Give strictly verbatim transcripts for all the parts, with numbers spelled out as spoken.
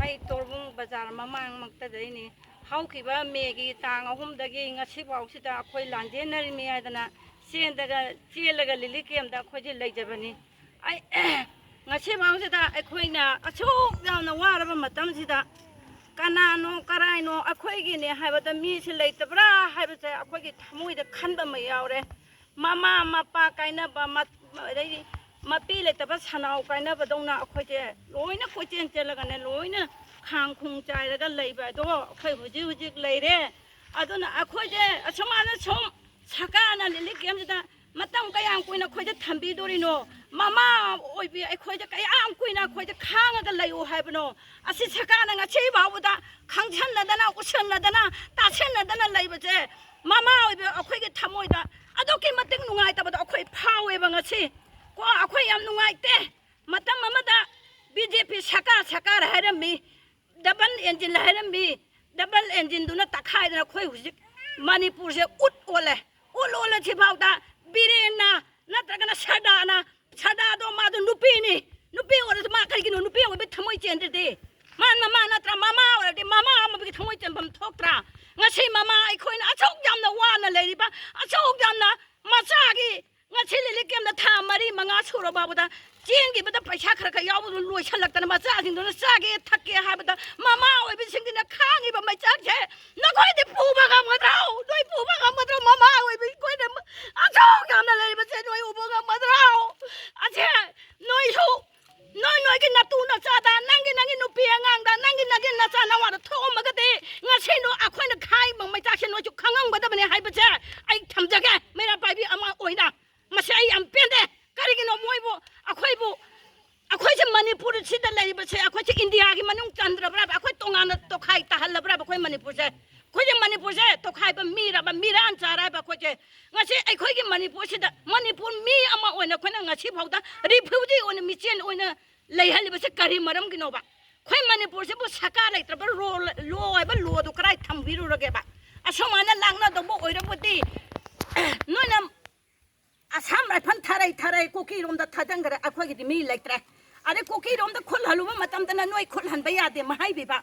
ꯑꯩ ꯇꯣꯔꯕꯨꯡ ꯕꯖꯥꯔ ꯃꯃꯥꯡꯃꯛꯇꯗꯩꯅꯤ꯫ ꯍꯧꯈꯤꯕ ꯃꯦꯒꯤ ꯇꯥꯡ ꯑꯍꯨꯝꯗꯒꯤ ꯉꯁꯤꯐꯥꯎꯁꯤꯗ ꯑꯩꯈꯣꯏ ꯂꯥꯟꯖꯦꯟꯅꯔꯤꯃꯤ ꯍꯥꯏꯗꯅ ꯆꯦꯟꯗꯒ, ꯆꯦꯜꯂꯒ ꯂꯤꯂꯤ ꯀꯦꯝꯗ ꯑꯩꯈꯣꯏꯁꯦ ꯂꯩꯖꯕꯅꯤ꯫ ꯑꯩ, ꯉꯁꯤꯐꯥꯎꯁꯤꯗ ꯑꯩꯈꯣꯏꯅ ꯑꯁꯨꯛ ꯌꯥꯝꯅ ꯋꯥꯔꯕ ꯃꯇꯝꯁꯤꯗ ꯀꯅꯥꯅꯣ ꯀꯔꯥꯏꯅꯣ ꯑꯩꯈꯣꯏꯒꯤꯅꯦ ꯍꯥꯏꯕꯗ ꯃꯤꯁꯤ ꯂꯩꯇꯕ꯭ꯔꯥ ꯍꯥꯏꯕꯁꯦ ꯑꯩꯈꯣꯏꯒꯤ ꯊꯃꯣꯏꯗ ꯈꯟꯕ ꯑꯃ ꯌꯥꯎꯔꯦ꯫ ꯃꯃꯥ ꯃꯄꯥ ꯀꯥꯏꯅꯕ, ꯃ-, ꯑꯗꯩꯗꯤ ꯃꯄꯤ ꯂꯩꯇꯕ ꯁꯅꯥꯎ ꯀꯥꯏꯅꯕꯗꯧꯅ ꯑꯩꯈꯣꯏꯁꯦ ꯂꯣꯏꯅ ꯀꯣꯏꯆꯦꯟ ꯆꯦꯜꯂꯒꯅꯦ, ꯂꯣꯏꯅ ꯈꯥꯡ ꯈꯨꯡ ꯆꯥꯏꯔꯒ ꯂꯩꯕ ꯑꯗꯣ ꯑꯩꯈꯣꯏ ꯍꯧꯖꯤꯛ ꯍꯧꯖꯤꯛ ꯂꯩꯔꯦ꯫ ꯑꯗꯨꯅ ꯑꯩꯈꯣꯏꯁꯦ ꯑꯁꯨꯃꯥꯏꯅ ꯁꯨꯝ ꯁꯔꯀꯥꯔꯅ ꯂꯤꯂꯤ ꯀꯦꯝꯁꯤꯗ ꯃꯇꯝ ꯀꯌꯥꯝ ꯀꯨꯏꯅ ꯑꯩꯈꯣꯏꯗ ꯊꯝꯕꯤꯗꯣꯔꯤꯅꯣ? ꯃꯃꯥ ꯑꯣꯏꯕꯤ ꯑꯩꯈꯣꯏꯗ ꯀꯌꯥꯝ ꯀꯨꯏꯅ ꯑꯩꯈꯣꯏꯗ ꯈꯥꯡꯉꯒ ꯂꯩꯌꯨ ꯍꯥꯏꯕꯅꯣ? ꯑꯁꯤ ꯁꯔꯀꯥꯔꯅ ꯉꯁꯤ ꯐꯥꯎꯕꯗ ꯈꯪꯁꯟꯅꯗꯅ, ꯎꯁꯟꯅꯗꯅ, ꯇꯥꯁꯟꯅꯗꯅ ꯂꯩꯕꯁꯦ ꯃꯃꯥ ꯑꯣꯏꯕ ꯑꯩꯈꯣꯏꯒꯤ ꯊꯃꯣꯏꯗ ꯑꯗꯨꯛꯀꯤ ꯃꯇꯤꯛ ꯅꯨꯡꯉꯥꯏꯇꯕꯗꯣ ꯑꯩꯈꯣꯏ ꯐꯥꯎꯋꯦꯕ ꯉꯁꯤ꯫ ꯀꯣ, ꯑꯩꯈꯣꯏ ꯌꯥꯝ ꯅꯨꯡꯉꯥꯏꯇꯦ꯫ ꯃꯇꯝ ꯑꯃꯗ ꯕꯤ ꯖꯦ ꯄꯤ ꯁꯔꯀꯥꯔ, ꯁꯔꯀꯥꯔ ꯍꯥꯏꯔꯝꯃꯤ, ꯗꯕꯜ ꯑꯦꯟꯖꯤꯟ ꯍꯥꯏꯔꯝꯃꯤ꯫ ꯗꯕꯜ ꯑꯦꯟꯖꯤꯟꯗꯨꯅ ꯇꯛꯈꯥꯏꯗꯅ ꯑꯩꯈꯣꯏ ꯍꯧꯖꯤꯛ ꯃꯅꯤꯄꯨꯔꯁꯦ ꯎꯠ ꯑꯣꯜꯂꯦ꯫ ꯎꯠ ꯑꯣꯜꯂꯁꯤ ꯐꯥꯎꯗ ꯕꯤꯔꯦꯟꯅ ꯅꯠꯇ꯭ꯔꯒꯅ ꯁꯔꯗꯥꯅ, ꯁꯔꯗꯥꯗꯣ ꯃꯥꯗꯣ ꯅꯨꯄꯤꯅꯤ꯫ ꯅꯨꯄꯤ ꯑꯣꯏꯔꯁꯨ ꯃꯥ ꯀꯔꯤꯒꯤꯅꯣ ꯅꯨꯄꯤ ꯑꯣꯏꯕ ꯊꯃꯣꯏ ꯆꯦꯟꯗ꯭ꯔꯗꯤ? ꯃꯥ ꯃꯃꯥ ꯅꯠꯇ꯭ꯔꯥ? ꯃꯃꯥ ꯑꯣꯏꯔꯗꯤ ꯃꯃꯥ ꯑꯃꯒꯤ ꯊꯃꯣꯏ ꯆꯦꯟꯐꯝ ꯊꯣꯛꯇ꯭ꯔꯥ? ꯉꯁꯤ ꯃꯃꯥ ꯑꯩꯈꯣꯏꯅ ꯑꯁꯨꯛ ꯌꯥꯝꯅ ꯋꯥꯅ ꯂꯩꯔꯤꯕ, ꯑꯁꯨꯛ ꯌꯥꯝꯅ ꯃꯆꯥꯒꯤ ꯉꯁꯤ ꯂꯤꯂꯤ ꯀꯦꯝꯗ ꯊꯥ ꯃꯔꯤ ꯃꯉꯥ ꯁꯨꯔꯕ ꯐꯥꯎꯕꯗ ꯆꯦꯡꯒꯤꯕꯗ ꯄꯩꯁꯥ ꯈꯔ ꯈꯔ ꯌꯥꯎꯕꯗꯨ ꯂꯣꯏꯁꯤꯜꯂꯛꯇꯅ ꯃꯆꯥꯁꯤꯡꯗꯨꯅ ꯆꯥꯒꯦ ꯊꯛꯀꯦ ꯍꯥꯏꯕꯗ ꯃꯃꯥ ꯑꯣꯏꯕꯁꯤꯡꯁꯤꯅ ꯈꯥꯡꯉꯤꯕ ꯃꯩꯆꯥꯛꯁꯦ ꯅꯈꯣꯏꯗꯤ ꯄꯨꯕ ꯉꯝꯒꯗ꯭ꯔꯣ? ꯅꯣꯏ ꯄꯨꯕ ꯉꯝꯒꯗ꯭ꯔꯣ? ꯃꯃꯥ ꯑꯣꯏꯕ ꯑꯩꯈꯣꯏꯅ ꯑꯁꯨꯛ ꯌꯥꯝꯅ ꯂꯩꯔꯤꯕꯁꯦ ꯅꯣꯏ ꯎꯕ ꯉꯝꯒꯗ꯭ꯔꯣ? ꯑꯁꯦ ꯅꯣꯏꯁꯨ ꯅꯣꯏ ꯅꯣꯏꯒꯤ ꯅꯇꯨ ꯅꯆꯥꯗ, ꯅꯪꯒꯤ ꯅꯪꯒꯤ ꯅꯨꯄꯤ ꯑꯉꯥꯡꯗ, ꯅꯪꯒꯤ ꯅꯪꯒꯤ ꯅꯆꯥ ꯅꯋꯥꯗ ꯊꯣꯛꯑꯝꯃꯒꯗꯤ ꯉꯁꯤꯗꯣ ꯑꯩꯈꯣꯏꯅ ꯈꯥꯏꯕ ꯃꯩꯆꯥꯛꯁꯦ ꯅꯣꯏꯁꯨ ꯈꯪꯉꯝꯒꯗꯕꯅꯦ ꯍꯥꯏꯕꯁꯦ ꯑꯩ ꯊꯝꯖꯒꯦ ꯃꯩꯔꯥ ꯄꯥꯏꯕꯤ ꯑꯃ ꯑꯣꯏꯅ꯫ ꯃꯁꯤ ꯑꯩ ꯌꯥꯝ ꯄꯦꯟꯗꯦ꯫ ꯀꯔꯤꯒꯤꯅꯣ ꯃꯣꯏꯕꯨ, ꯑꯩꯈꯣꯏꯕꯨ, ꯑꯩꯈꯣꯏꯁꯦ ꯃꯅꯤꯄꯨꯔꯁꯤꯗ ꯂꯩꯔꯤꯕꯁꯦ ꯑꯩꯈꯣꯏꯁꯦ ꯏꯟꯗꯤꯌꯥꯒꯤ ꯃꯅꯨꯡ ꯆꯟꯗ꯭ꯔꯕ꯭ꯔꯥꯕ? ꯑꯩꯈꯣꯏ ꯇꯣꯉꯥꯟꯅ ꯇꯣꯈꯥꯏ ꯇꯥꯍꯜꯂꯕ꯭ꯔꯥꯕ ꯑꯩꯈꯣꯏ ꯃꯅꯤꯄꯨꯔꯁꯦ? ꯑꯩꯈꯣꯏꯁꯦ ꯃꯅꯤꯄꯨꯔꯁꯦ ꯇꯣꯈꯥꯏꯕ ꯃꯤꯔꯕ, ꯃꯤꯔꯥꯟ ꯆꯥꯔꯕ ꯑꯩꯈꯣꯏꯁꯦ? ꯉꯁꯤ ꯑꯩꯈꯣꯏꯒꯤ ꯃꯅꯤꯄꯨꯔꯁꯤꯗ, ꯃꯅꯤꯄꯨꯔ ꯃꯤ ꯑꯃ ꯑꯣꯏꯅ ꯑꯩꯈꯣꯏꯅ ꯉꯁꯤ ꯐꯥꯎꯗ ꯔꯤꯐ꯭ꯌꯨꯖꯤ ꯑꯣꯏꯅ, ꯃꯤꯆꯦꯟ ꯑꯣꯏꯅ ꯂꯩꯍꯜꯂꯤꯕꯁꯦ ꯀꯔꯤ ꯃꯔꯝꯒꯤꯅꯣꯕ? ꯑꯩꯈꯣꯏ ꯃꯅꯤꯄꯨꯔꯁꯤꯕꯨ ꯁꯔꯀꯥꯔ ꯂꯩꯇ꯭ꯔꯕ ꯔꯣ, ꯂꯣ ꯍꯥꯏꯕ ꯂꯣꯗꯨ ꯀꯗꯥꯏ ꯊꯝꯕꯤꯔꯨꯔꯒꯦꯕ? ꯑꯁꯨꯃꯥꯏꯅ ꯂꯥꯡꯅꯗꯧꯕ ꯑꯣꯏꯔꯕꯗꯤ ꯅꯣꯏꯅ ꯑꯁꯥꯝ ꯔꯥꯏꯐꯜ ꯊꯥꯔꯩ ꯊꯥꯔꯩ ꯀꯨꯀꯤꯔꯣꯝꯗ ꯊꯥꯖꯤꯟꯈ꯭ꯔꯦ, ꯑꯩꯈꯣꯏꯒꯤꯗꯤ ꯃꯤ ꯂꯩꯇ꯭ꯔꯦ꯫ ꯑꯗꯩ ꯀꯨꯀꯤꯔꯣꯝꯗ ꯈꯨꯠ ꯍꯜꯂꯨꯕ ꯃꯇꯝꯗꯅ ꯅꯣꯏ ꯈꯨꯠ ꯍꯟꯕ ꯌꯥꯗꯦ ꯃꯍꯥꯏꯕꯤꯕ꯫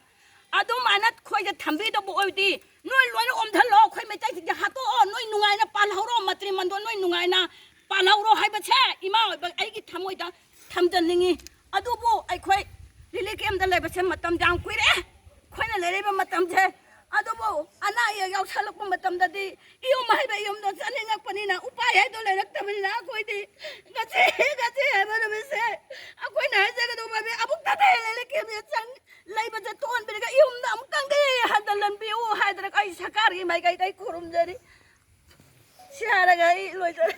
ꯑꯗꯨꯃꯥꯏꯅ ꯑꯩꯈꯣꯏꯗ ꯊꯝꯕꯤꯗꯕ ꯑꯣꯏꯔꯗꯤ ꯅꯣꯏ ꯂꯣꯏꯅ ꯑꯣꯝꯊꯜꯂꯣ, ꯑꯩꯈꯣꯏ ꯃꯩꯇꯩꯁꯤꯡꯁꯦ ꯍꯥꯠꯇꯣꯛꯑꯣ, ꯅꯣꯏ ꯅꯨꯡꯉꯥꯏꯅ ꯄꯥꯜꯍꯧꯔꯣ, ꯃꯇ꯭ꯔꯤꯃꯟꯗꯣ ꯅꯣꯏ ꯅꯨꯡꯉꯥꯏꯅ ꯄꯥꯜꯍꯧꯔꯣ ꯍꯥꯏꯕꯁꯦ ꯏꯃꯥ ꯑꯣꯏꯕ ꯑꯩꯒꯤ ꯊꯃꯣꯏꯗ ꯊꯝꯖꯅꯤꯡꯉꯤ꯫ ꯑꯗꯨꯕꯨ ꯑꯩꯈꯣꯏ ꯔꯤꯂꯤꯐ ꯀꯦꯝꯗ ꯂꯩꯕꯁꯦ ꯃꯇꯝ ꯌꯥꯝ ꯀꯨꯏꯔꯦ꯫ ꯑꯩꯈꯣꯏꯅ ꯂꯩꯔꯤꯕ ꯃꯇꯝꯁꯦ, ꯑꯗꯨꯕꯨ ꯑꯅꯥ ꯑꯌꯦꯛ ꯌꯥꯎꯁꯜꯂꯛꯄ ꯃꯇꯝꯗꯗꯤ ꯏꯌꯨꯝ ꯍꯥꯏꯕ ꯏꯌꯨꯝꯗꯣ ꯆꯠꯅꯤꯡꯉꯛꯄꯅꯤꯅ, ꯎꯄꯥꯏ ꯍꯥꯏꯗꯣ ꯂꯩꯔꯛꯇꯕꯅꯤꯅ ꯑꯩꯈꯣꯏꯗꯤ ꯉꯁꯤ, ꯉꯁꯤ ꯍꯥꯏꯕ ꯅꯨꯃꯤꯠꯁꯦ ꯑꯩꯈꯣꯏꯅ ꯍꯥꯏꯖꯒꯗꯧꯕ ꯃꯤ ꯑꯃꯨꯛꯇꯗ ꯂꯩꯔꯛꯀꯦ ꯆꯪ ꯂꯩꯕꯁꯦ ꯇꯣꯟꯕꯤꯔꯒ ꯏꯌꯨꯝꯗ ꯑꯃꯨꯛꯇꯪꯗꯤ ꯍꯟꯖꯤꯜꯍꯟꯕꯤꯌꯨ ꯍꯥꯏꯗꯅ ꯑꯩ ꯁꯔꯀꯥꯔꯒꯤ ꯃꯥꯏꯀꯩꯗ ꯑꯩ ꯈꯨꯔꯨꯝꯖꯔꯤ꯫ ꯁꯤ ꯍꯥꯏꯔꯒ ꯑꯩ ꯂꯣꯏꯖꯔꯦ꯫